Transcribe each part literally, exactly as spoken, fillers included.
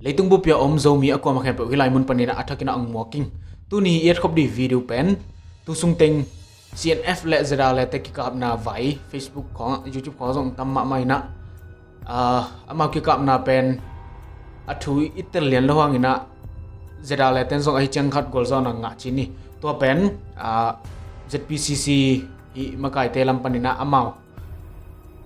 Leitung bup ah a om Zomi a kuamah khempeuh hih lai mun panin ah a thakin ah hong muak ing. Tuni i etkhop ding video pen tu sungteng C N F le Z R A te kikapna vai Facebook khawngah, YouTube khawngah zong tam mahmah in ah, ah, amau kikapna pen a thu i tel lian lo hangin ah Z R A ten zong ahi ciang khat gualzawhna ngah ci ni. Tua pen, ah, Z P C C hih makaite lam panin ah amau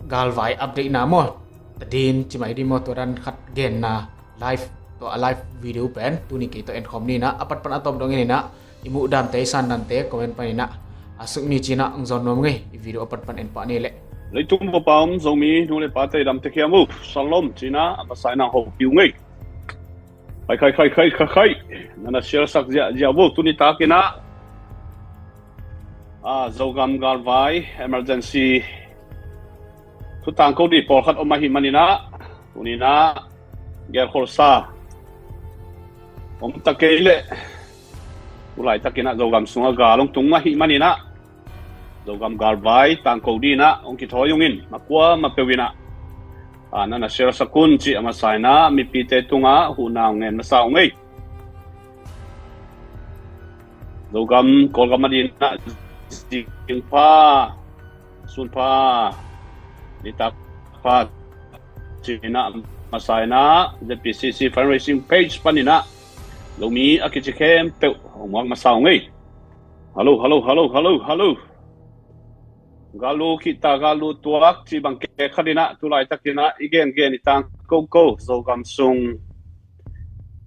galvai update na maw, tadin ci mai ding maw, tua dan khat genna live, tua a live video pen tuni kei tawh enkhawm ni in ah, a pat pan a tawp dong en in ah, i muh dante, i san dante comment panin ah a suk ni ci in ah hong zawn nuam ing ei. I video a pat pan en pah ni leh. Leitung bup ah a om Zomi nu le pate, dam tek hiam uh? Shalom ci in ah a masa in ah hong hopih ing ei. Khai, khai, khai, khai, khai, khai. Na na share sak ziahziah uh tuni takin ah. Ah, Zogam galvai emergency thu tangko ding pawlkhat om ahih manin ah, tuni in ah gelkholsa om ta kei leh, tu laitakin ah Zogam sungah gal hong tung ahih manin ah, Zogam galvai tangko ding in ah hong kithawi ung in, ma kuamah peuh in ah, ah, na na share sak un cih a masa in ah mipite tungah huhna hong ngen masa ung ei. Zogam, Kawlgam adingin ah zingpha, sunpha, nitak pha ci in ah a masa in ah Z P C C fundraising page panin ah Zomi a kici khempeuh hong muak masa ung ei. Hallo, hallo, hallo, hallo, hallo. Gallu khita, gallu tuak cih bang kek khat in ah, tu laitakin ah i gengen i tangkoko Zogam sung,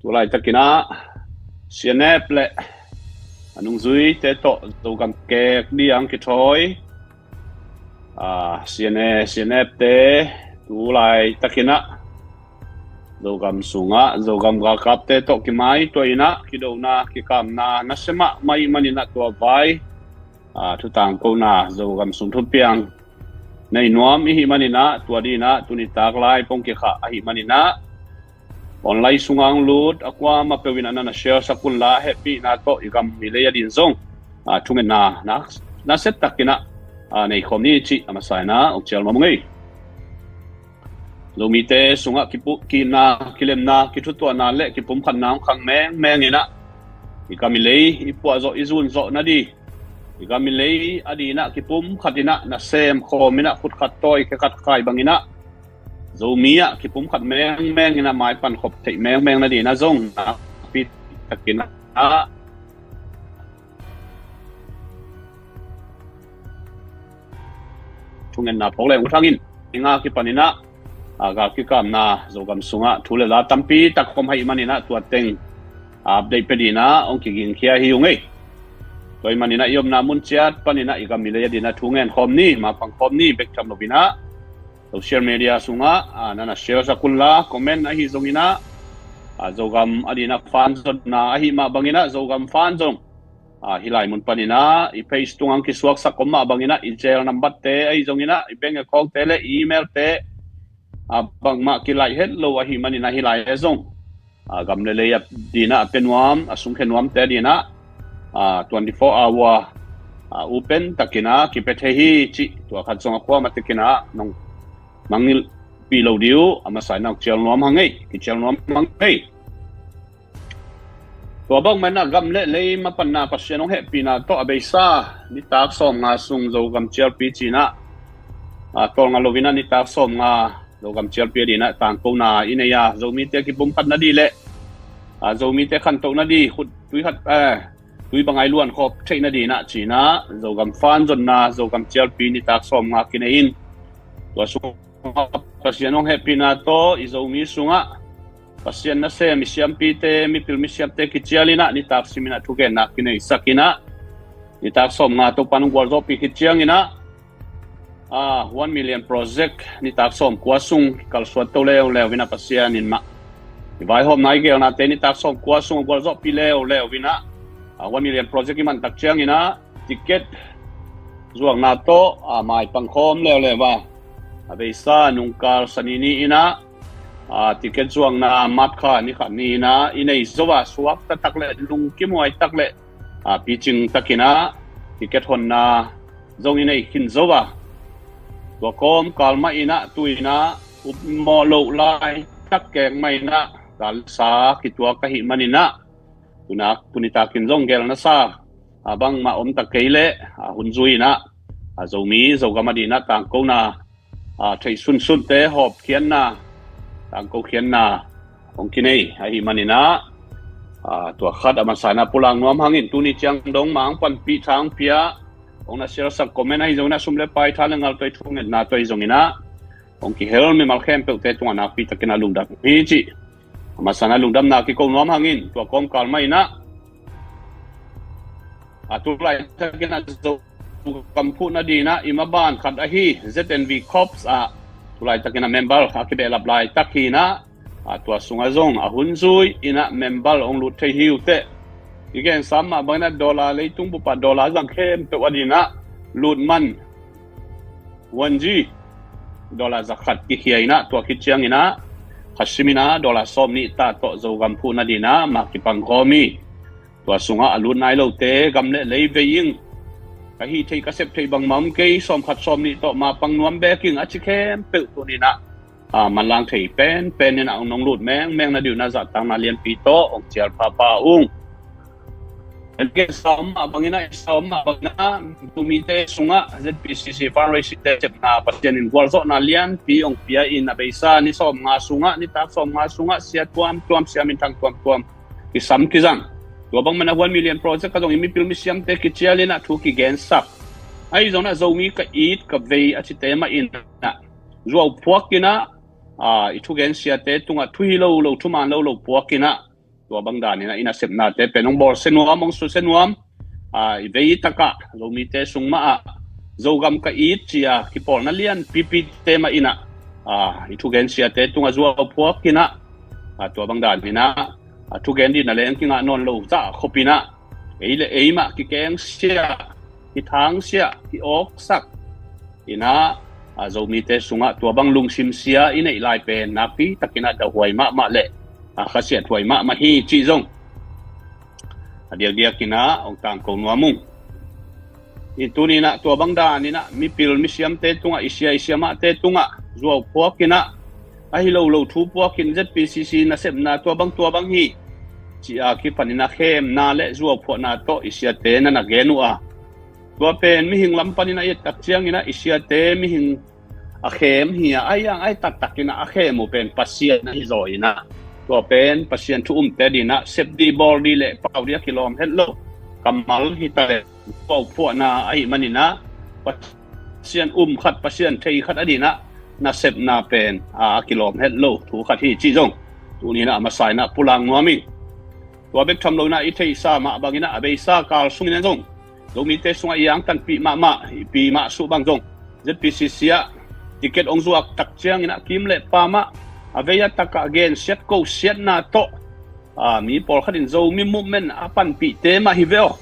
tu laitakin ah C N F le a nungzuite tawh Zogam kek ding a kithawi, ah, C N A, C N F te tu laitakin ah Zogam sungah Zogam galkapte tawh kimaituah in ah kidona, kikamna nasia mahmah ahih manin ah tua vai, ah, thu tangkona Zogam sung thupiang nei nuam i hih manin ah, tua dingin ah tuni tak lai pong kikhah ahih manin ah, online sungah hong lut a kuamah peuh in ah na na share sak un la, hehpihna tawh i gam i lei adingin zong, ah, thungetna na, nasia takin ah, ah, nei khawm ni cih a masa in ah hong cial nuam ung ei. Zomite sungah kipu-, kiimna, kilemna, kithutuahna le kipumkhatna hong khang mengmeng in ah, i gam i lei i puah zawh, i zun zawh nading, i gam i lei adingin ah kipumkhat in ah nasem khawm in ah, khut khat tawi khe khat khai bangin ah Zomi ah kipumkhat mengmeng in ah maipan khop theih mengmeng nadingin ah zong nakpi takin ah thungetna phawk leng uh thangin, i nga kipanin ah, ah, gal kikamna Zogam sungah thu le la tampi tak khawm ahih manin ah tua teng update pia dingin ah hong kigingkhia hi ung ei. Tua ahih manin ah i omna mun ciat panin ah i gam i lei adingin ah thu ngen khawm ni, mapang khawm ni, bek tham lo in ah social media sungah, ah, na na share sak un la, comment ahi zongin ah, ah, Zogam adingin ah fan zonna ahih mah bangin ah Zogam fan zong, ah, hih lai mun panin ah i page tungah kisuaksak om mah bangin ah, i Zelle number te ahi zongin ah, i bank account te le i email te, ah, bangmah kilaih het lo ahih manin ah hih lai ah zong, ah, gam le lei adingin ah a pia nuam, a sungkhia nuamte adingin ah, ah, twenty four hour, ah, open takin ah kipia thei hi cih, tua khat zong a kuamah takin ah nong mangngilhpih lo ding uh a masa in ah hong cial nuam hang ei, kicial nuam hang ei. Tua bangmah in ah gam le lei mapanna, Pasian hong hehpihna tawh a beisa nitak sawmnga sung Zogam cialpi ci in ah, ah, tawlnga lo in ah nitak sawmnga Zogam cialpi adingin ah tangkona i nei a, Zomite kipumkhat nading le, ah, Zomite khantoh nading, khut tui khat, eh, tui bang a i luan khawm theih nadingin ah ci in ah Zogam fan zonna Zogam cialpi nitak sawmnga kinei in, tua sungah Pasian hong hehpihna tawh i Zomi sungah Pasian nasem i siampite, mipil misiamte kicial in ah nitak simin ah thugenna kineisak in ah, nitak sawmnga Topa'n hong gualzawhpih khit ciangin ah, ah, one million project nitak sawmkua sung kalsuan to leuleu in ah, Pasian in mah i vaihawmna, i geelnate nitak sawmkua sung a gualzawhpih leuleu in ah, ah, one million project i mantak ciangin ah ticket zuakna tawh, ah, maipang khawm leuleu a, a beisa nungkal Sani ni in ah, ah, ticket zuakna March kha ni khat ni in ah i nei zo a, suak taktak le lungkim huai tak le, ah, picing takin ah ticket honna zong i nei khin zo a, tua kawmkal mah in ah tu in ah upmawh loh laitak kek mah in ah galsa kituak ahih manin ah, tuni takin zong gelna sa a bangmah om ta kei leh, a hun zui-in ah, a Zomi Zogam adingin ah tangkona, a theih sunsunte hawmkhiatna, tangko khiatna hong kinei ahih manin ah, a tua khat a masa-in ah pulak nuam hangin, tuni ciang dong mah hong panpih, tha hong pia, hong na share sak, comment ahi zongin ah, sum le pai, tha le ngal tawh, thungetna tawh ahi zongin ah, hong kihel mimal khempeuhte tungah nakpi takin ah lungdam hi cih a masa-in ah lungdamna kiko nuam hangin, tua kawmkal mah in ah, a tu laitakin ah Zogam phuhna dingin ah i maban khat ahi Z N V Corps ah tu laitakin ah member a kibehlap laitak hi-in ah, a tua sungah zong a hun zui-in ah member hong lut thei hi uh teh. I gensa mah bangin ah dollar, leitung bup ah dollar zang khempeuh adingin ah lut man one G, dollar za khat kikhia-in ah, tua khit ciangin ah kha simin ah dollar sawmnih ta tawh Zogam phuhna dingin ah mah kipang khawm hi. Tua sungah a lut nai lote, gam le lei vei ing, ka hih theih ka sep theih bangmah om kei, sawmkhat sawmnih tawh mah pang nuam bek ing, a ci khempeuh tuni-in ah, a, manlang thei penpen in ah hong nong lut mengmeng nading un ah zahtakna lianpi tawh hong cial phapha ung. A gensa om mah bangin ah, i sa om mah bangin ah, tu mite sungah Z P C C fundraising te sepna Pasian in gualzawhna lianpi hong pia-in, a beisa ni sawmnga sungah, nitak sawmnga sungah sia tuamtuam, sia minthang tuamtuam kisam kizang. Tua bang mah in ah One Million Project ah zong i mipil misiamte kicialin ah thu kigensak. Ahi zongin ah Zomi ka it ka vei a cite mah in ah zuau phuakin ah, a, i thugen siate tungah thuhi lo lo, thuman lo lo phuakin ah, tua bang danin ah i nasepnate pen hong bawlsia nuam, hong susia nuam, a, i vei takah Zomite sung mah ah Zogam ka it ci-a kipawlna lianpipite mah in ah, a, i thugen siate tungah zuau phuakin ah, a, tua bang danin ah, a, thugen dingna leng kingah nawn lo zah khopin ah, ei le ei mah kikengsia, kithangsia, ki-awksak in ah, a, Zomite sungah tua bang lungsim sia i neih lai pen nakpi takin ah dahhuai mahmah le, a, khasiathuai mahmah hi cih zong a diakdiakin ah hong tangko nuam ung. I tuni-in ah tua bang danin ah mipil misiamte tungah, i sia i siamahte tungah zuau phuakin ah, ahi lo lo thu phuakin Z P C C nasepna tua bang tua bang hi ci-a kipanin ah khemna le zuau phuahna tawh i siate na na gen uh a, tua pen mihing lam panin ah i et tak ciangin ah i siate mihing a khem hi a, ahi hang ahi taktakin ah a khem uh pen Pasian ahi zaw in ah, tua pen Pasian thu umte dingin ah sep dih, bawl dih le pau dih a kilawm het lo kammal hi ta le, zuau phuahna ahih manin ah Pasian um khat, Pasian thei khat adingin ah nasepna pen, a, a kilawm het lo thu khat hi cih zong tuni-in ah a masa-in ah pulak nuam ing. Tua bek tham loin ah i theihsa mah bangin ah a beisa kal sungin ah zong Zomite sungah i angtanpih mahmah, i pi mah suh bang zong Z P C C ah ticket hong zuak tak ciangin ah kim le pam ah a vei a takah gensiat kosiatna tawh, a, mi pawlkhat in Zomi Movement a panpihte mah hi ve aw.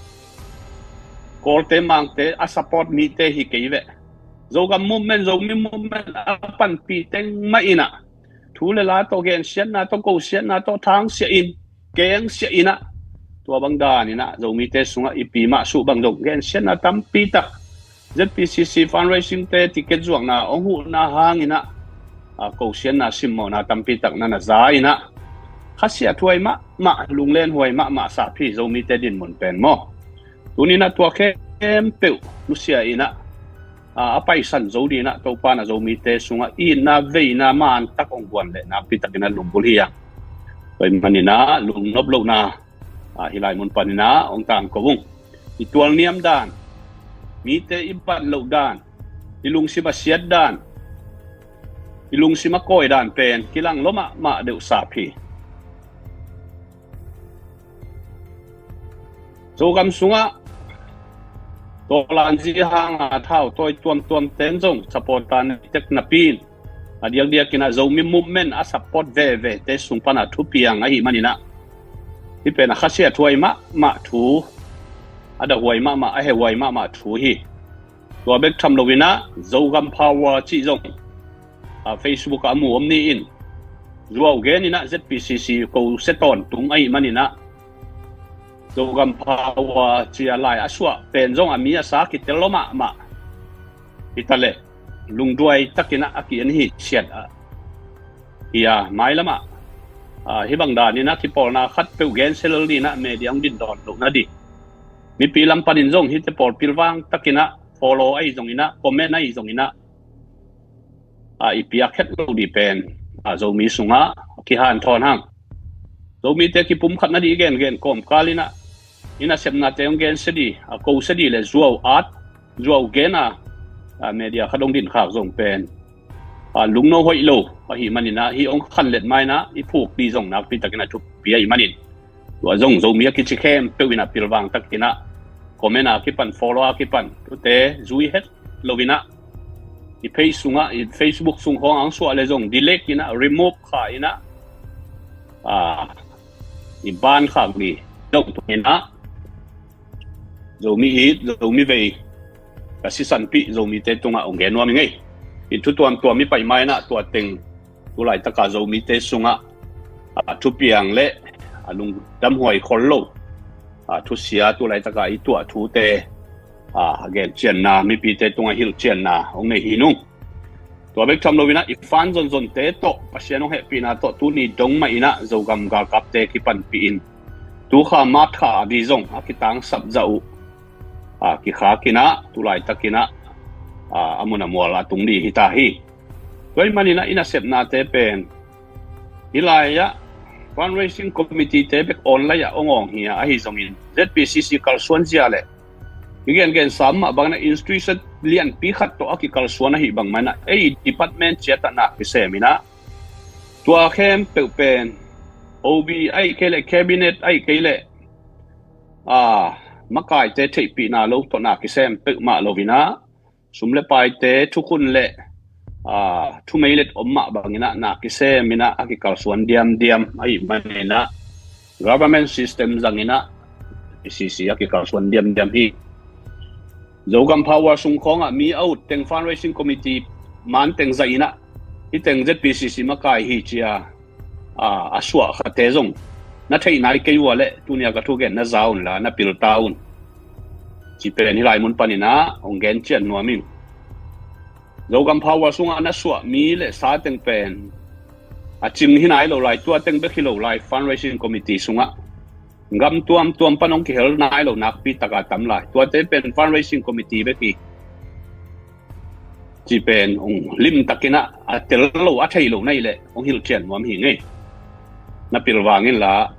Kawlte Mangte a support mite hi kei ve. Zogam Movement, Zomi Movement a panpih teng mah in ah thu le la tawh, gensiatna tawh, kosiatna tawh thangsiah in, kengsiah in ah, tua bang danin ah Zomite sungah i pi mah suh bang zong gensiatna tampi tak, Z P C C fundraising te ticket zuakna hong huhna hangin ah, a, kosiatna simmawhna tampi tak na na za in ah, khasiathuai mahmah, lunglenhuai mahmah sap hi Zomite dinmun pen maw. Tuni-in ah tua khempeuh nusia in ah, a, a paisan zo dingin ah Topa in ah Zomite sungah itna veina man tak hong guan leh nakpi takin ah lunggulh hi hang. Tua ahih manin ah lungnop lohna, a, hih lai mun panin ah hong tangko ung. I tualniam dan, mite i bat loh dan, i lungsim a siat dan, i lungsim a kawi dan pen kilang lua mahmah deuh sap hi. Zogam sungah tawlanzi hanga thau tawi tuamtuam teng zong support a nei tek napi in, a diakdiakin ah Zomi Movement a support vevete sung pan ah thupiang ahih manin ah, hih pen a khasiathuai mahmah thu, a dahhuai mahmah, a hehhuai mahmah thu hi. Tua bek tham loin ah Zogam Power cih zong, a, Facebook ah a mu om ni in, zuau genin ah Z P C C ko sia tawntung ahih manin ah Zogam Power ci-a lai a suah pen zong a mi a sa kitel lua mahmah hi ta leh, lungduai takin ah a ki-en hi siat a, hi a, mailam ah ah, hih bang danin ah kipawlna khat peuh gensia lel dingin ah media hong din dawn loh nading, mipi lam panin zong hihte pawl pilvang takin ah follow ahi zongin ah, comment ahi zongin ah, ah, i piak het loh ding pen, ah, Zomi sungah kihanthawn hang. Zomite kipumkhat nading i gengen kawmkal in ah, i nasepnate hong gensia ding, a kosia ding le zuau at, zuau gen a, ah, media khat hong dinkhak zong pen, ah, lungno hoih lo ahih manin ah, hih hong khanlet ma in ah i phuk ding zong nakpi takin a thupi ahih manin, tua zong Zomi a kici khempeuh in ah pilvang takin ah comment a kipan, follow a kipan, tute zui het lo in ah, i page sungah, i Facebook sung khawng ah hong suah le zong delete in ah, remove kha in ah, ah, i ban khak ding zong tung in ah, Zomi it, Zomi vei, ka sisanpih Zomite tungah hong gen nuam ing ei. I thu tuamtuam i pai ma in ah, tua teng tu laitaka Zomite sungah, ah, thupiang le, ah, lungdamhuai khol lo, ah, thusia tu laitaka i tuah thute, ah, a gencianna, mipite tungah hilhcianna hong nei hi nung. Tua bek tham lo in ah, i fan zonzonte tawh Pasian hong hehpihna tawh tuni dong mah in ah Zogam galkapte kipanpih in, tu kha March kha a ding zong a kitangsap zah uh, ah, kikhak in ah tu laitakin ah, ah, a mun a mual a tung ding hi ta hi. Tua ahih manin ah i nasepnate pen, hih lai-ah fundraising committee-te bek online ah hong awng hi a, ahi zongin ZPCC kalsuan zia le i gengen sam mah bangin ah institution lianpi khat tawh a kikalsuan ahih bang mah in ah, ei department ciat ah na kisem in ah, tua khempeuh pen OB ahih kei leh, cabinet ahih kei leh, ah, makaite theihpihna lo tawh na kisem peuhmah lo in ah, sum le paite thukhun le, ah, thumeilet om mah bangin ah na kisem in ah a kikalsuan diamdiam ahih manin ah, government system zangin ah ZPCC a kikalsuan diamdiam hi. Zogam Power sung khawngah mi a ut teng fundraising committee man teng zahin ah, hih teng ZPCC makai hi ci a, ah, a suah khate zong na theih nai kei uh a leh, tuni a ka thugen na za un la, na pil ta un, ci pen hih lai mun panin ah hong gen cian nuam ing. Zogam Power sungah na suah mi le sa teng pen a cing hi nai lo lai, tua teng bek hi lo lai, fundraising committee sungah gam tuamtuam pan hong kihel nai lo nakpi taka tam lai, tuate pen fundraising committee bek hi, ci pen hong limtakin ah, a tel lo, a thei lo na hih leh hong hilhcian nuam hi ing ei. Na pilvang in la,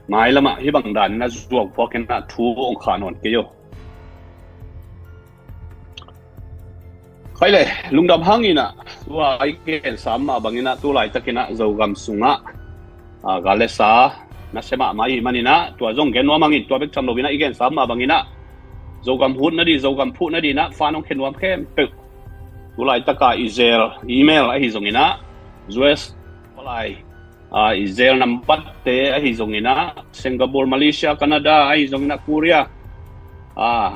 mailamah hih bang dan na zuau phuakin ah thu hong khah nawn kei uh. Khai le, lungdam hangin ah, tua i gen sam mah bangin ah, tu laitakin ah Zogam sungah, ah, gal le sa nasia mahmah ahih manin ah, tua zong gen nuam hangin, tua bek tham lo in ah i gen sam mah bangin ah, Zogam hut nading, Zogam phuh nading ah fan hong khia nuam khempeuh, tu laitaka i Zelle email ahi zongin ah, US palai, ah, i Zelle nambatte ahi zongin ah, Singapore, Malaysia, Canada ahi zongin ah, Korea, ah,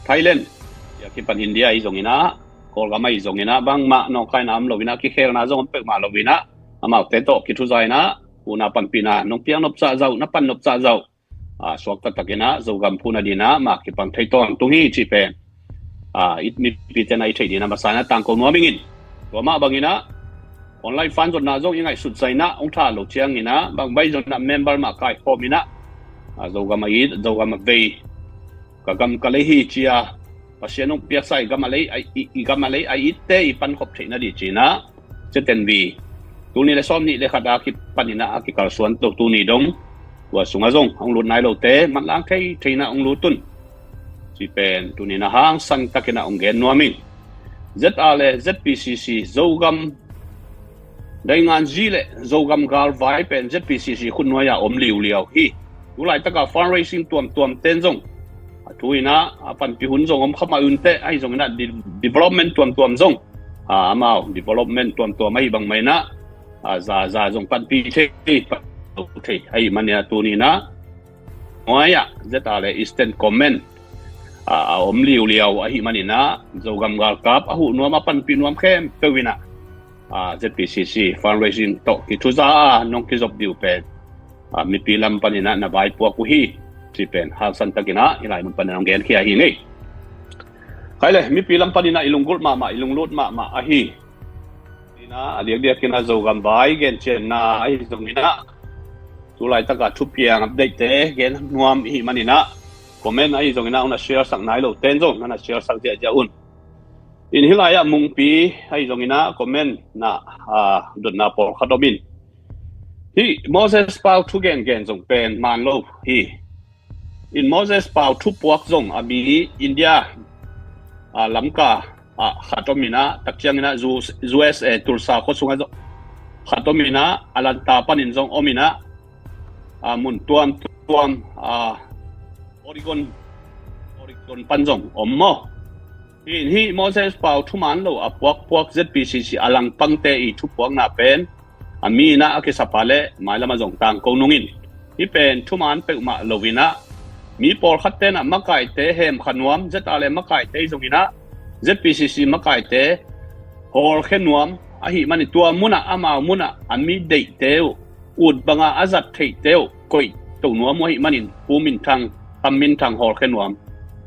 Thailand, a kipan India ahi zongin ah, Kawlgam ahi zongin ah, bangmah nawngkaina om lo in ah, kikhelna zong om peuhmah lo in ah, amaute tawh kithuza in ah, huhna panpihna nong piak nopsah zah uh, na pan nopsah zah uh, ah, suakta takin ah Zogam phuh nading ah ma kipan thei tawntung hi, ci pen, ah, i mipite na i theih dingin ah masa in ah tangko nuam ing in. Tua mah bangin ah online fan zonna zong i ngaihsut zah in ah, hong thah lo ciangin ah, bang bai zonna member mah kaikhawm in ah, ah, Zogam a it, Zogam a vei, ka gam ka lei hi ci a, Pasian hong piaksa i gam a lei, a, i, i gam a lei a itte i pankhop theih nading ci in ah, ZNV tul nih le sawm nih le khat a kipan in ah a kikalsuan to tuni dong, tua sungah zong hong lut nai lote manlang thei thei in ah hong lut un, ci pen tuni in ah hangsan takin ah hong gen nuam ing. ZRA le ZPCC, Zogam daingan zi le Zogam galvai pen ZPCC khutnuai ah om liuliau hi. Tu laitaka fundraising tuamtuam ten zong, a thu in ah a panpih hun zong om kha mah un teh, ahi zongin ah de-, development tuamtuam zong, ah, amau development tuamtuam ahih bang mah in ah, ah, za, za zong panpih thei, panpih thei ahih manin ah tuni in ah, nuai ah ZRA le Eastern Command, ah, a om liuliau ahih manin ah, Zogam galkap a huh nuam, a panpih nuam khempeuh in ah, ah, ZPCC fundraising tawh kithuza a nong kizop ding uh pen, ah, mipi lam panin ah na vaipuak uh hi, ci pen hangsan takin ah hih lai mun panin ah hong genkhia hi ing ei. Khai le, mipi lam panin ah i lunggulh mahmah, i lunglut mahmah ahi Ina a diakdiak ina Zogam vai gen cianna ahi zong ina, tu laitaka thupiang update te gen nuam ihi man ina, comment ahi zong ina, una share sak nai lo ten zong nana share sak ziahziah un. In hih lai-ah Mungpi ahi zong ina comment na, a, dotna pawlkhat om in. Hih Moses Pau thu gengen zong pen man lo hi. In Moses Pau thupuak zong a mi India, a, Lamka, a, khat om ina, tak ciang ina U-, U S A Tulsa khua sungah zong khat om ina, Atlanta panin zong om ina, a, mun tuamtuam, a, Oregon, Oregon pan zong om maw. Hih, hih Moses Pau thuman lo a puakpuak Z P C C a langpangte i thupuakna pen a mi ina a kisapa le mailam a zong tangko nungin. Hih pen thuman peuhmah lo ina, mi pawlkhat ten a makaite hemkha nuam, Z R le makaite zong ina, Z P C C makaite hawlkhia nuam ahi manin tua munah, amau munah a mi deihte uh, ut banga a zat theihte uh koih to nuam uh ahi manin Pu Min Thang, Kam Min Thang hawlkhia nuam.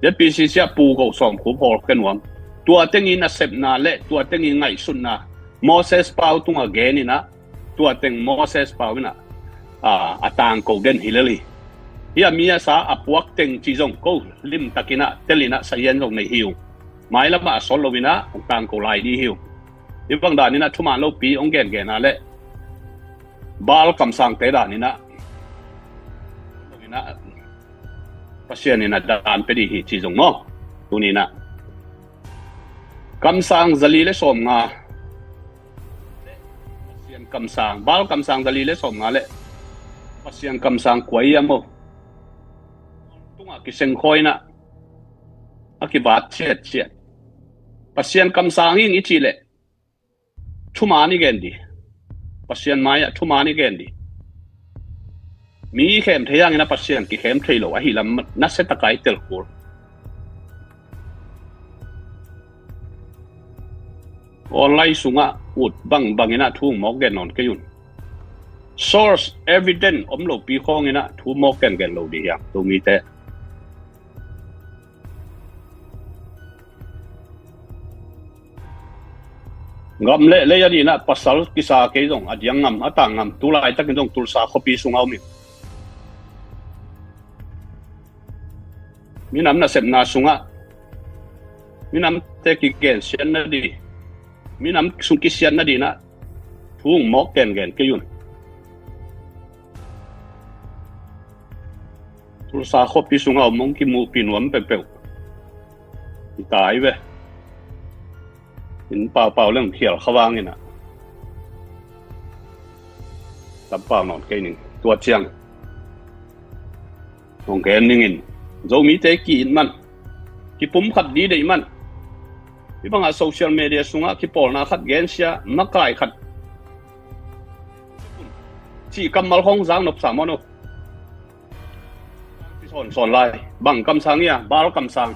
Z P C C ah Pu Go Sawm Khup hawlkhia nuam. Tua tengin a sepna le tua tengin ngaihsutna Moses Pau tungah gen ina, tua teng Moses Pau ina, a, a tangko den hi lel hi. Hih a mi a sa a puak teng ci zong ko limtak ina tel ina sahian zong nei hi uh. Mailamah a sawt lo ina hong tangko lai dih hi uh. Hih bang dan ina thuman lopi hong gengen a le Baal kamsangte dan ina, ina Pasian ina dan pe dih hi ci zong maw. Tuni ina kamsang zali le sawmnga, Pasian kamsang, Baal kamsang zali le sawmnga le Pasian kamsang kua i a maw. Tungah kisengkhawi ina a kivat ciatciat. Pasian kamsang ing i cih leh thuman i gen dih. Pasian mai-ah thuman i gen dih. Mi i khem thei hangin a Pasian kikhem thei lo ahi lam nasia taka i telkul. Online sungah ut bangbang ina thu mawk gen nawn kei un. Source, evidence om lopi khawng ina thu mawk gengen lo dih hiam, Zomite. Gam le lei a dih ina pasal kisa kei zong a diang ngam, a tang ngam, tu laitakin zong Tulsa khuapi sungah om hi. Minam nasepna sungah minamte kigensiatna dih, minam sung kisiatna dih ina thu mawk gengen kei un. Tulsa khuapi sungah om hong kimuhpih nuam peuhpeuh i tai ve. In paupau leng khial kha vang ina tampau nawn kei ning. Tua ciang hong gen ningin Zomite ki-it man, kipumkhat dih deih man. Hih bangah social media sungah kipawlna khat gensia, makai khat cih kammal khawng zak nopsa maw no. Sawn, sawn lai. Bang kamsang ia, Baal kamsang.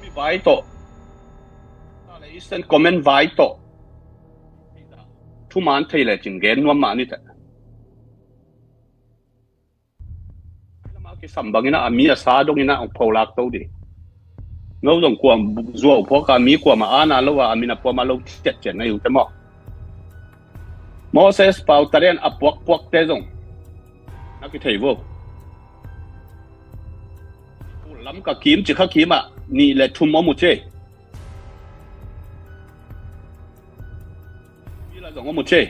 Mi vai tawh, Eastern Command vai tawh thuman thei lecin gen nuam mah ni teh. Lama kisam bangin a mi a sa dongin a hong pholak to dih. No zong kuam zuau phuak a mi kuamah ana lo a, a min a puama lo ciatciat na hi uh te maw. Moses Pau tarian a puakpuakte zong na kithei vo. Lamka kim, Cikha kimah nih le thum om uh ci. Ila zong om uh ci.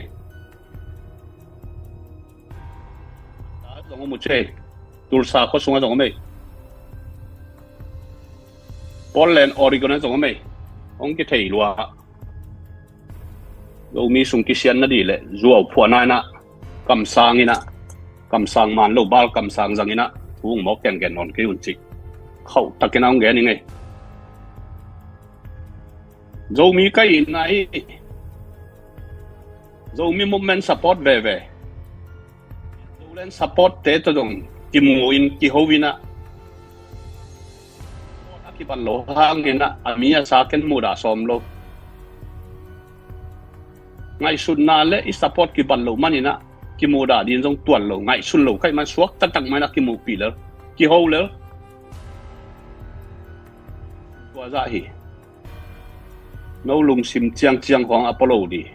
Zong om uh ci. Tulsa khua sungah zong om ei. Portland, Oregon ah zong om ei. Hong kithei lua. Zomi sung kisian na dih le zuau phuahna ina kamsang ina, kamsang man lo Baal kamsang zang ina thu hong mawk gengen nawn kei un ci. Khauh takin a hong gen i ngei. Zomi ka hihna hi. Zomi movement support veve. Zoland support te tawh zong kimu in kiho ina a kibat lo hangin a mi a sa ken mudah sawm lo. Ngaihsutna le i support kibat lo man ina kimudah din zong tuan lo, ngaihsun lo ka hih man suak taktak man a kimuhpih lel, kiho lel. Tua zah hi. No lungsim ciangciang khawng a pua lo dih.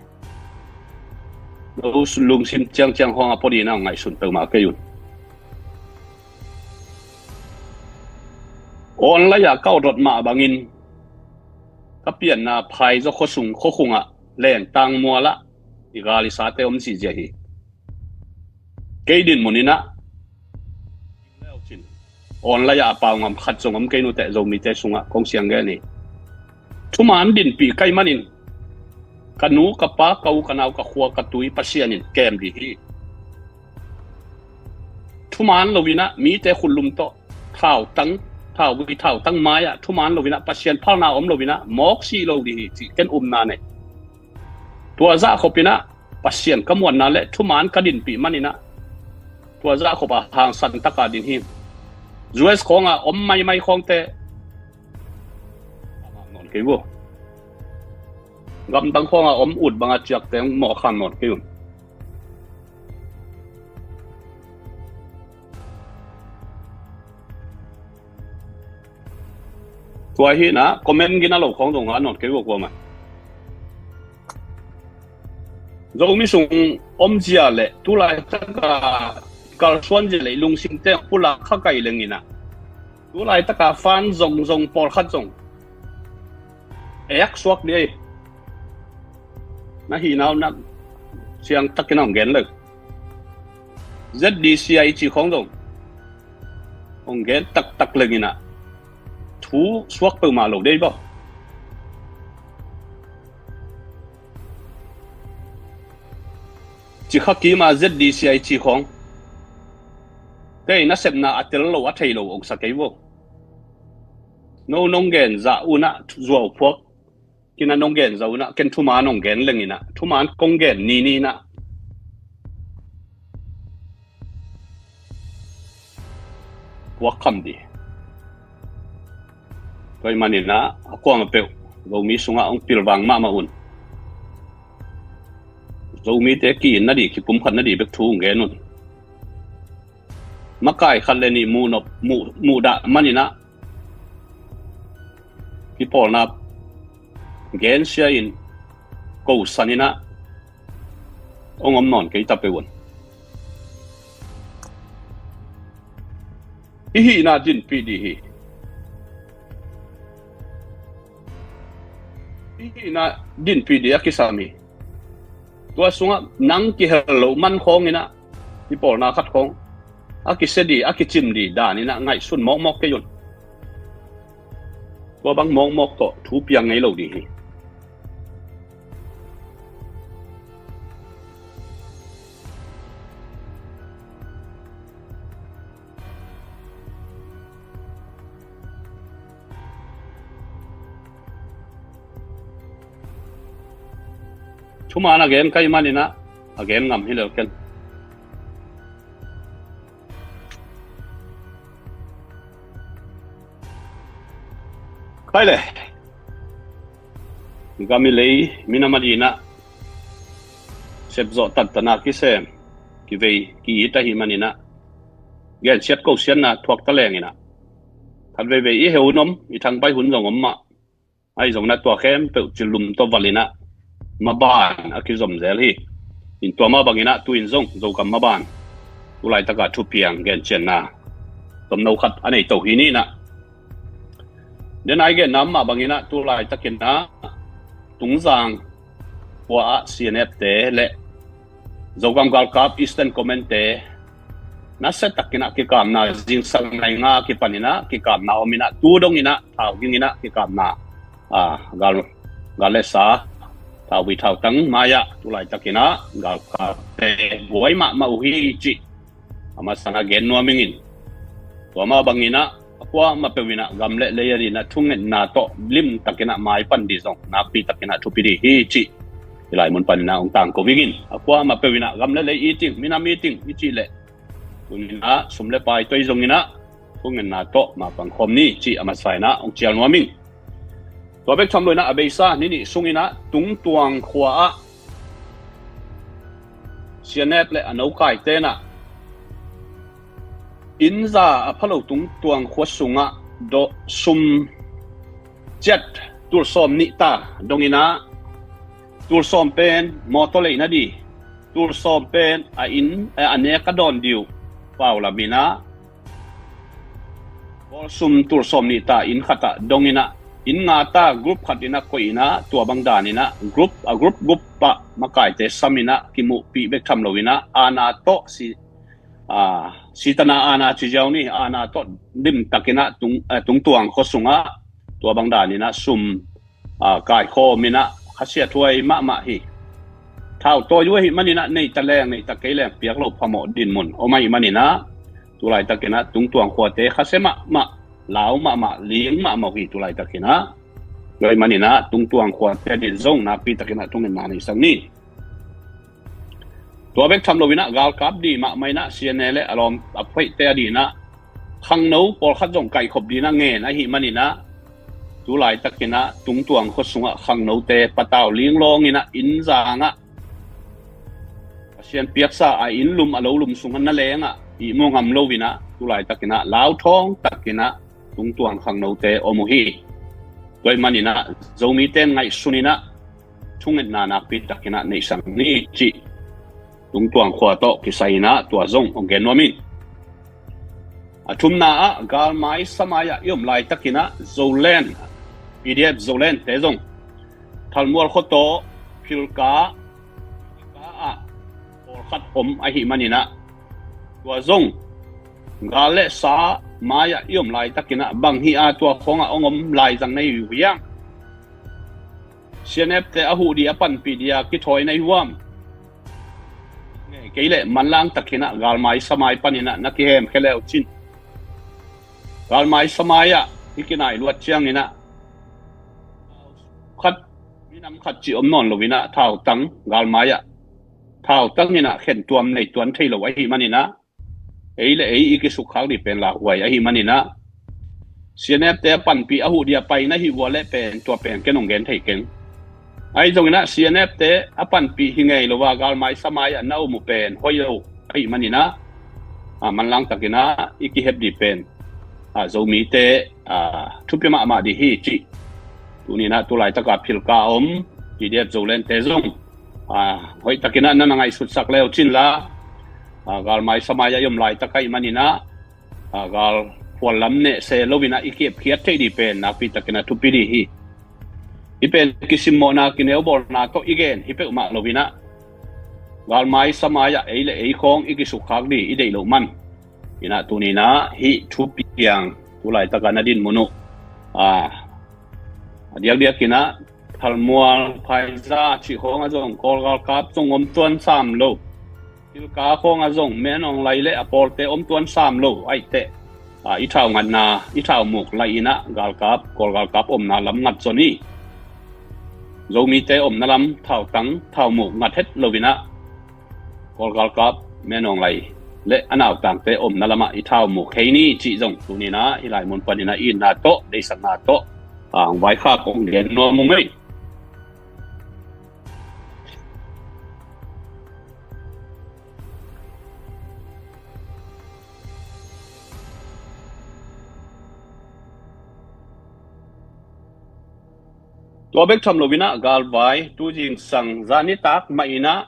No lungsim ciangciang khawng a pua dih na ngaihsun peuhmah kei un. Online ah ka awt mah bangin ka pianna phaizaw khuasung khuakhungah lengtang mualah i gal i sate om sihzia hi. Kei dinmun inah online ah a pau ngam khat zong om kei nuteh Zomite sungah kong siang gen hi. Thuman dinpih kai manin ka nu ka pa ka u ka nau ka khua ka tui Pasian in kem dih hi. Thuman lo inah mite khutlum tawh thautang thauvui thautang mai-ah thuman lo inah Pasian phalna om lo inah mawk sih lo dih hi cih ken upna nei. Tua zah khop inah Pasian ka muanna le thuman ka dinpih man inah tua zah khop a hangsan taka din hi. U S khawngah om maimai khawngte nawn kei uh. Gamdang khawngah om ut banga ciakte mawh khan nawn kei un. Tua hi na comment gina lo khawng zong a nawn kei uh kuamah. Zomi sung omzia le tulai taka kalsuanzia le lungsimte pulak kha kai lenginah tulaitaka fan zongzong pawlkhat zong eak suak dih ei. Na hih nau na siang takin hong gen lo. Z D C I ci khawng zong hong gen taktak lenginah thu suak peuhmah lo dei baw. Cikha kima Z D C I ci khawng tei nasepna a tel lo a thei lo ong sa kei vo. No nong gen zah unah zuau phuak kina nong gen zah unah ken thuman nong gen lenginah thuman kong gen nininah puak kham dih. Tua ih maninah a kuama peuh Zomi sungah hong pilvang mahmah un. Zomite ki-in nadih kipumkhat nadih bek thu hong gen un. Makai khat le nih muhnop muhdah maninah kipawlna gensia in kosaninah hong om nawn kei ta peuh un. I hihna dinpih dih hi. I hihna dinpih dih a kisam hi. Tua sungah nang kihel loh man khawnginah i pawlna khat khawng a kisia dih a kicim dih daninah ngaihsun mawkmawk kei un. Tua bang mawkmawk tawh thu piang ngei lo dih hi. Thuman a gen kai maninah a gen ngam hi lel ken. Khai le gam i lei minam a dinah sepzawh tattana kisem kivei ki-it ahi maninah gensiat kosiatna thuak ta lenginah khat veivei i heu hun om i thangpai hun zong om mah. Ahi zongna tua khempeuh cilum tawh valinah maban a kizom zel hi. In tua mah banginah tu-in zong Zogam maban tulaitaka thupiang gencianna tomno khat a nei to hi ninah. Denai genna mah banginah tulaitakinah Tungzang khua-ah C N F te le Zogam galkap Eastern Command te nasia takinah kikapna zingsang nai nga kipaninah kikapna ominah tu donginah thau ginginah kikapna gal, gal le sa thauvui thautang mai-ah tulaitakinah galkapte buai mahmah uh hi cih a masana gen nuam ingin. Tua mah banginah a kuamah peuhinah gam le lei a dinah thungetna tawh limtakinah maipan dih zong nakpi takinah thupi dih hi cih i laimun paninah hong tangko ingin. A kuamah peuhinah gam le lei iting minam iting i cih leh tuninah sum le pai toi zonginah thungetna tawh mapang khawm ni cih a masa inah hong cial nuam ing. Tua bek tham loinah a beisa ni nih sunginah Tungtuang khua-ah C N F le a nokai tenah innza a phalo Tungtuang khua sungah dawh sum ciat tul sawm nih ta dong inah, tul sawm pen mawtaw leina di, tul sawm pen a inn, a nek a dawn di uh pau lam inah, bawlsum tul sawm nih ta inn khat ah dong inah, inn nga ta group khat inah koih inah, tua bang dan inah group, a group group ah makaite sam inah kimuhpih bek tham lo inah, aana tawh si, a, sitana aana ci ziau ni, aana tawh limtak inah tung, a, Tungtuang khua sungah tua bang dan inah sum, a, kaikhawm inah khasiathuai mahmah hi. Thau tawi uh ahih man inah neita leng neita kei leng piak lo phamawh dinmun om ahih man inah, tulaitak inah Tungtuang khuate khasia mahmah, lau mahmah, ling mahmah uh hi tulaitak inah. Tua ahih man inah Tungtuang khuate a ding zong nakpi tak inah thungetna nei sak ni. Tua bek tham lo inah galkap di mahmah inah C N A le a lawm a phoihte a ding inah khangno pawlkhat zong kaihkhop ding inah ngen ahih man inah, tulaitak inah Tungtuang khua sungah khangnote patau linglawng inah inn zangah, Pasian piaksa a inn lum a lo lum sungah na lengah ihmu ngam lo inah, tulaitak inah lauthawng tak inah Tungtuang khangnote om uh hi. Tua ahih man inah Zomite in ngaihsun inah thungetna nakpi tak inah nei sak ni cih Tungtuang khua tawh kisai inah tua zong hong gen nuam ing. A thumna ah galmai samai ah i om laitak inah Zoland, P D F Zoland te zong Thalmual khua tawh Philka, Philka ah pawlkhat om ahih man inah, tua zong gal le sa mai ah i om laitak inah bang hi a tua khawngah hong om lai zang na hi uh hiam? C N F te a huh di a panpih di a kithawi na hi huam? Kei leh manlang tak inah galmai samai pan inah na kihemkhia le uh cin, galmai samai ah i kinai luat ciang inah khat, minam khat cih om nawn lo inah thautang galmai ah thautang inah khentuam nei tuan thei lo ahih man inah, ei le ei i kisukkhak di pen lauhuai ahih man inah, C N F te a panpih a huh di a pai na hi uh a leh pen tua pen ken hong gen thei keng. Ahi zong inah C N F te a panpih hi ngei lo a galmai samai ah na om uh pen hoih lo ahih man inah, a, manlang tak inah i kihep di pen, a, Zomite, a, thupi mahmah di hi cih tuni inah tulaitak a Philka om P D F Zoland te zong, a, hoih tak inah na na ngaihsutsak le uh cin la, a, galmai samai ah i om laitak ahih man inah, a, gal phual lam neh se lo inah i kihepkhiat theih di pen nakpi tak inah thupi di hi. Hih pen kisimmawhna kineubawlna tawh i gen hi peuhmah lo inah, galmai samai ah ei le ei khawng i kisukkhak di i deih loh man inah tuni inah hih thupiang tulaitak a na dinmun uh, a, a diakdiak inah Thalmual, Phaiza cih khawngah zong Kawl galkap zong om tuan sam lo. Philka khawngah zong Min Aung Hlaing le a pawlte om tuan sam lo ahih teh, a, i thau ngatna, i thau muk laih inah galkap, Kawl galkap omna lam ngat zaw ni. Zomite omna lam thautang thaumuk ngat het lo inah Kawl galkap Min Aung Hlaing le a nautangte omna lamah i thaumuk kei ni cih zong tuni inah hih lai mun pan inah i itna tawh, deihsakna tawh, a, hong vaikhak hong gen nuam ung ei. Tua bek tham lo inah galvai tu zingsang zanitak mah inah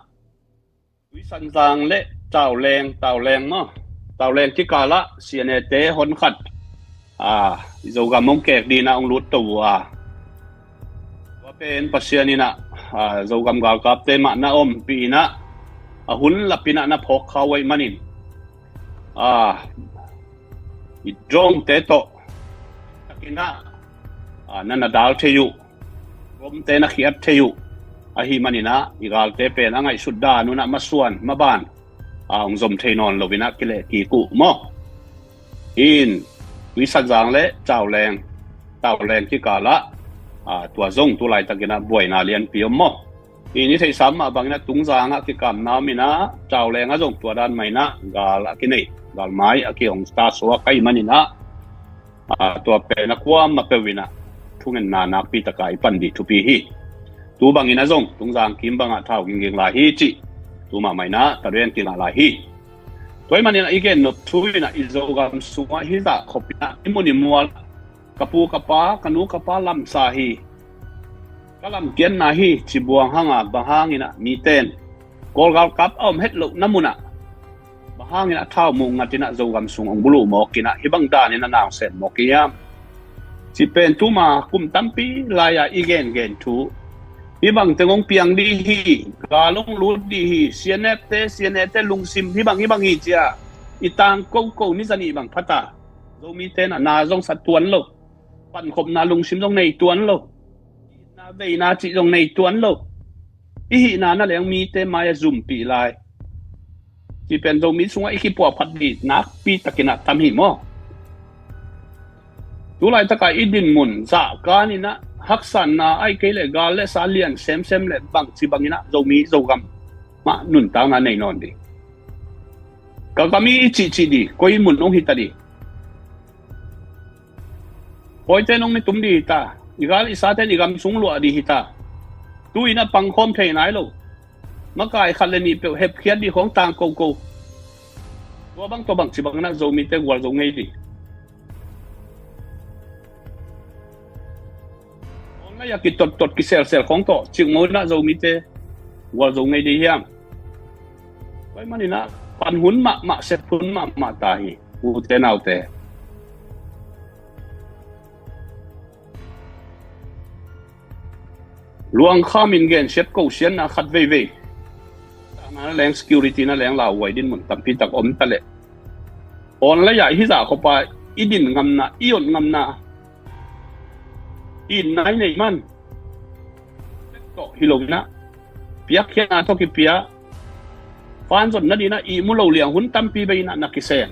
Tuisanzang le Tauleng, Tauleng maw, Tauleng kikal ah C N A te hon khat, a, Zogam hong kek ding inah hong lut to uh a, tua pen Pasian inah, a, Zogam galkapte mah na ompih inah a hun lap inah na phawk kha uh ahih manin, a, i drone te tawh tak inah, a, na na dal thei uh, bomte na khiat thei uh ahih man inah i galte pen a ngaihsut dan un ah masuan maban, a, hong zom thei nawn lo inah kileh kik uh maw. In Tuisanzang le Tauleng, Tauleng kikal ah, a, tua zong tulaitak inah buaina lianpi om maw. In i theihsa mah bang inah Tungzang ah kikamna om inah Tauleng ah zong tua dan mah inah gal a kinei, galmai a kihong ta suak ahih man inah, a, tua pen a kuamah peuh inah thungetna nakpi tak a i pan di thupi hi. Tu bang inah zong Tungzang kim bangah thau gingging lai hi cih tu mahmah inah Tauleng kingah lai hi. Tua ahih man inah i gen nop thu inah i Zogam sungah hih zah khop inah i mun i mual Ka pu ka pa, ka nu ka pa lamsa hi, ka lamkiatna hi, ci buang hanga, bang hangin ah miten Kawl galkap a om het lohna munah bang hangin ah thau muk ngatin ah Zogam sung hong buluh mawk in ah hih bang danin ah na hong sem mawk hiam? Ci pen tuma kum tampi lai-a i gengen thu, hih bang teng hong piang dih hi, gal hong lut dih hi, C N F te, C N A te lungsim hih bang hih bang hi, ci-a i tang koko ni zanih bang phat a, Zomite in ah na zong sa tuan lo, pankhopna lungsim zong nei tuan lo, na veina cih zong nei tuan lo. I hihna na leng mite mai-ah zumpih lai. Ci pen Zomi sungah i kipuahphat dih nakpi takin ah tam hi maw? Tulaitak a i dinmun zahkan in ah haksatna, ahih kei leh gal le sa lian semsem le bangci bangin ah Zomi Zogam mah nuntakna nei nawn dih. Ka gam i cihcih dih koi mun hong hita dih? Pawite nong ni tum dih hita. I gal i sate in i gam sung luah dih hita. Tu-in ah pangkhawm thei nai lo. Makai khat le nih peuh hepkhiat dih khawng tang koko. Tua bang, tua bangci bangin ah Zomite gualzo ngei dih. Online a kitottot kiselsel khawng tawh cikmawh in ah Zomite gualzo ngei dih hiam? Tua ahih manin ah pan hun mahmah, sep hun mahmah ta hi, ute naute. Luangkham in gensiat kosiatna khat veivei. Na leng security na leng lauhuai dinmun tampi tak om ta leh, online a i hizah khop a i din ngamna, i ot ngamna, i nai nei man tawh hi lo in ah, piakkhiatna tawh kipia, fan zot nading in ah ihmu lo liang hun tampi bei in ah na kiseng.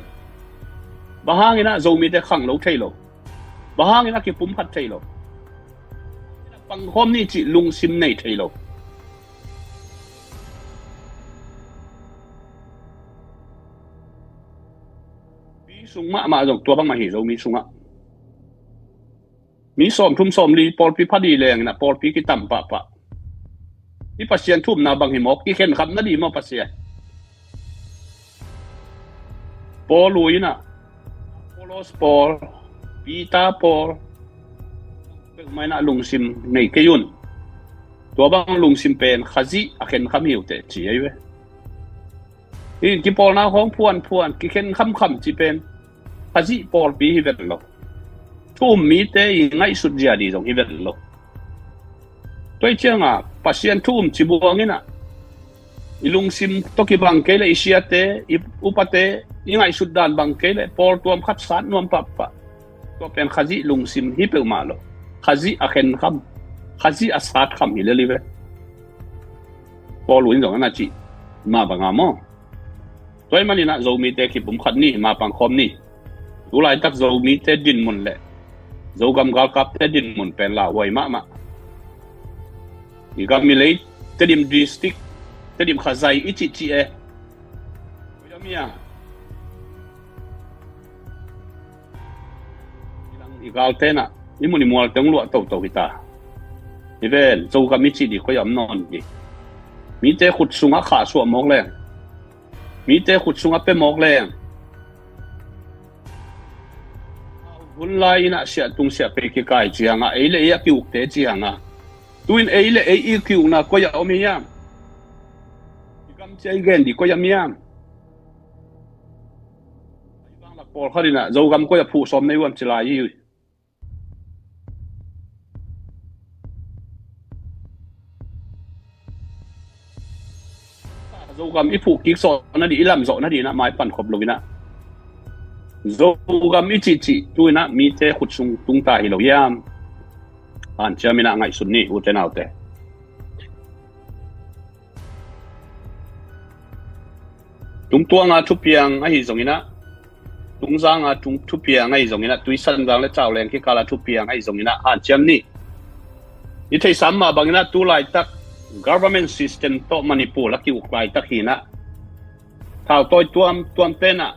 Bang hangin ah Zomite khang lo thei lo? Bang hangin ah kipumkhat thei lo? Pangkhawm ni cih lungsim nei thei lo. Mi sung mahmah zong tua bang mah hi, Zomi sungah. Mi sawmthum sawmli pawlpi pha dih leng in ah pawlpi kitam pahpah. I Pasian thumna bang hi mawk, kikhenkham nading maw Pasian? Paul uh in ah, Apollos Paul, Peter Paul, peuhmah in ah lungsim nei kei un. Tua bang lungsim pen Khazih a khenkham hi uh teh ci ei ve. Hi in kipawlna khawng phuanphuan, kikhen khamkham ci pen Khazih pawlpi hi vet lo. Thu um mite i ngaihsut zia dih zong hi vet lo. Tua hi cianga Pasian thu um ci buang in ah, i lungsim tawh kibang kei leh i siate, i upate, i ngaihsut dan bang kei leh pawl tuam khat sat nuam pahpah. Tua pen Khazih lungsim hi peuhmah lo. Khazih a khenkham, Khazih a satkham hi lel hi ve. Paul uh in zong a na cih mah banga maw? Tua ahih manin ah Zomite kipumkhat ni, mapangkhawm ni. Tulaitak Zomite dinmun le Zogam galkapte dinmun pen lauhuai mahmah. I gam i lei, Tedim district, Tedim Khazai i cihcih e. Koi a mi a, i lang i galte in ah i mun i mualte hong luah toto hita. Hi ven, Zogam i cih dih koi a om nawn dih? Mite khut sungah khahsuah mawk leng, mite khut sungah pia mawk leng, hun lai in ah siahtung siahpei kikai cianga, ei le ei a kiukte cianga, tu-in ei le ei i kiukna koi a om hiam? I gam cia i gen dih koi a om hiam? Ei bang lak pawlkhat in ah Zogam koi a phuh sawm nei uh hiam ci lai hi. Zogam i phuh kik zawh nadih, i lam zawh nadih in ah mai pankhop lo in ah, Zogam i cihcih tu in ah mite khut sung tungta hi lo hiam? Hanciam in ah ngaihsun ni, ute naute. Tungtuanga thupiang ahi zongin ah, tungzanga tung thupiang ahi zongin ah, Tuisanzang le Cauleng kikala thupiang ahi zongin ah, hanciam ni. I theihsa mah bangin ah, tu laitak government system tawh Manipur a ki-uk laitak hi in ah, thautawi tuamtuamte in ah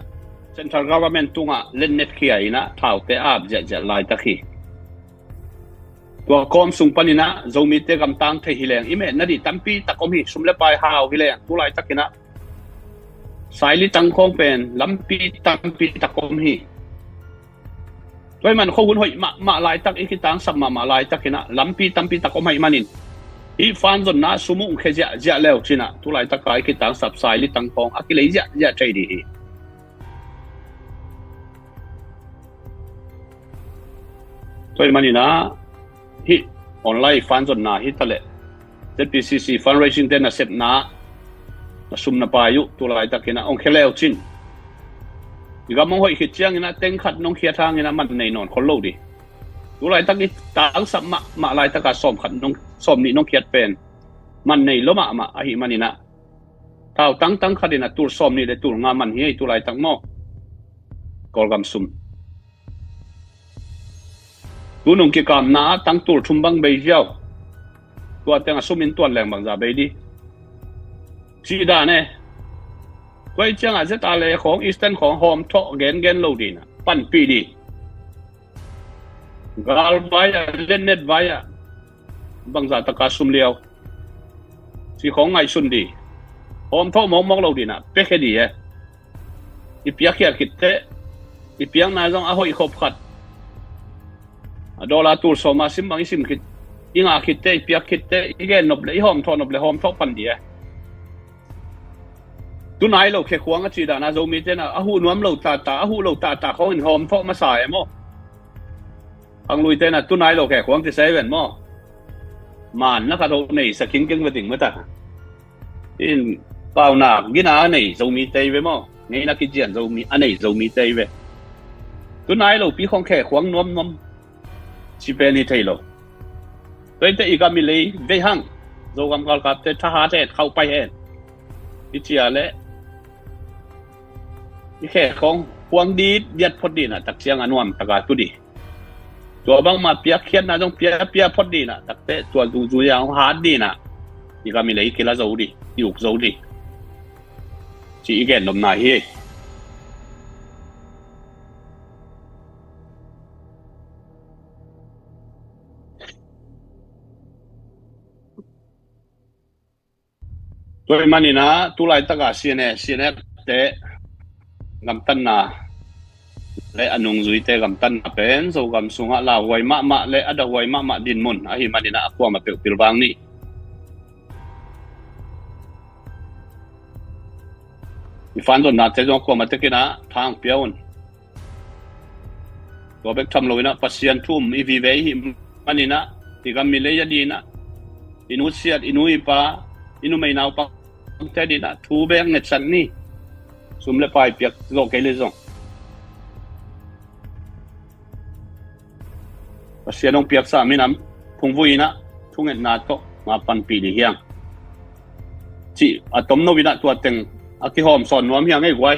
central government tungah letnet khia in ah thaute a ap ziahziah laitak hi. Tua kawm sung panin ah Zomite gamtang thei hi leng i mehna dih tampi tak om hi. Sum le pai hau hi leng tu laitakin ah saili tangkhawng pen lampi tampi tak om hi. Tua ahih man khuahun hoih mahmah laitak, i kitangsap mahmah laitakin ah lampi tampi tak om ahih manin, hih fanzonna sum uh khia ziahziah leu cin ah tu laitaka i kitangsap saili tang khawng a kilei ziahziah thei dih hi. Tua ahih manin ah hih online fanzonna hi taleh ZPCC fundraising te nasepna, na sum na pai uh tu laitakin ah hong khia leu cin, i gam hong hoih khit ciangin ah teng khat nong khiat hangin ah man nei nawn khol lo dih. Tu laitak i tangsap mahmah laitaka sawm khat nong, sawm nih nong khiat pen man nei lo mahmah ahih manin ah, tau tangtang khatin ah tul sawm nih le tul nga man hi ei tu laitak maw. Kawlgam sum, tunung kikamna ah tang tul thum bang bei ziau. Tua teng a sum in tuan leng bangza bei dih. Cih dan e. Tua ahih ciangah ZRA le khawng, Eastern khawng hawm thawh gengen lo dih in ah panpih dih. Gal vai ah, letnet vai ah, bangza taka sum liau, cih khawng ngaihsun dih. Hawm thawh mawkmawk lo dih in ah piakhia dih e. I piakkhiat khit teh, i piakna zong a hoih khop khat, a dollar tul sawm a sim bang i sim khit, i ngah khit teh, i piak khit teh, i gen nop le, i hawm thawh nop le hawm thawh pan dih e. Tu nai lo khekhuang a cih dan ah Zomite in ah a huh nuam lo tata, a huh lo tata khawngin hawm thawh masa e maw. Khangluite in ah tu nai lo khekhuang ci sa hi ven maw. Man na khat ho nei sa khingkeng ve ding mata. In paunak gina a nei Zomite hi ve maw. Ngeina kician Zomi a nei Zomite hi ve. Tu nai lo pi khawng khekhuang nuamnuam ci pen hi thei lo. Tua ahih teh i gam i lei vei hang, Zogam galkapte thahat hen, khauh pai hen, i ci a leh i khekhuang khuang dit diat phot dih in ah tak ciang a nuam taka tu dih. Tua bangmah piakkhiatna zong pia pia phot dih in ah tak teh tua zungzui a hong hat dih in ah i gam i lei kila zo dih, i uk zo dih, ci i gen nopna hi. Tua ahih manin ah tu laitaka CNA, CNF te gamtatna le a nungzuite gamtatna pen Zogam sungah lauhuai mahmah le a dahuai mahmah dinmun ahih manin ah a kuamah peuh pilvang ni. I fanzonnate zong a kuamah tekin ah thang pia un. Tua bek tham loin ah Pasian thu um i vive i hih manin ah i gam i lei a ding in ah, i nusiat, i nu i pa, i numei naupangte ding in ah thu bek ngetsak ni. Sum le pai piak zawh kei le zong Pasian hong piaksa minam phungvui in ah thungetna tawh ma panpih dih hi hang, cih a tomno in ah tua teng a kihawm sawn nuam hi hang ei guai.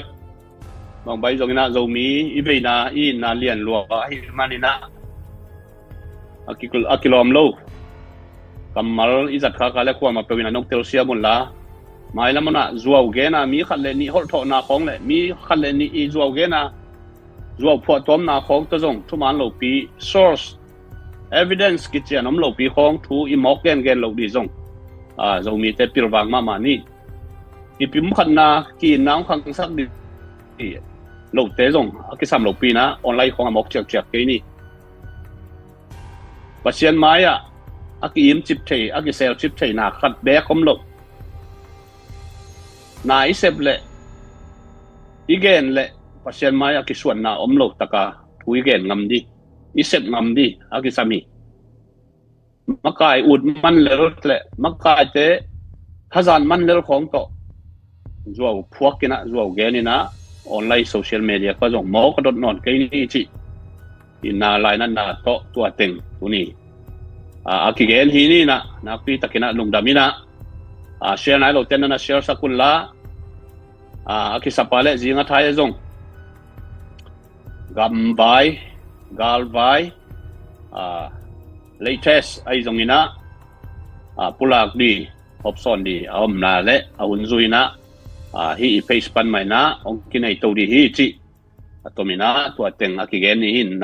Bang bai zong in ah Zomi i veina i itna lian lua ahih manin ah a ki, a kilawm lo. Kammal i zat khak a le kuamah peuh in ah nong telsiam un la, mailam un ah zuau gen a mi khat le nih holhthawhna khawng le mi khat le nih i zuau gen a zuau phuahtawmna khawng tawh zong thuman lopi, source, evidence kician om lopi khawng thu i mawk gengen loh dih zong, a, Zomite pilvang mahmah ni. Kipumkhatna, ki-itna hong khangsak dih lote zong a kisam lopi in ah online khawng a mawk ciakciak kei ni. Pasian mai-ah a ki-imcip thei, a kiselcip theihna khat beek om lo. Na i sep leh i gen leh Pasian mai-ah kisuanna om lo taka thu i gen ngam dih, i sep ngam dih a kisam hi. Makai ut man lel le makaite hazat man lel khawng tawh zuau phuak in ah, zuau gen in ah, online social media kha zong mawk a dot nawn kei ni cih i na lainatna tawh tua teng tuni, a, a kigen hi ni in ah, nakpi takin ah lungdam in ah, a, share nai lote na na share sak un la, a, a kisap a le zing a thai a zong gamvai, galvai, a, latest ahi zongin ah, a, pulak dih, hopsawn dih a omna le a hun zui in ah, a, hih i page pan mah in ah hong kinei to dih hi cih a tomin ah tua teng a kigen ni hi in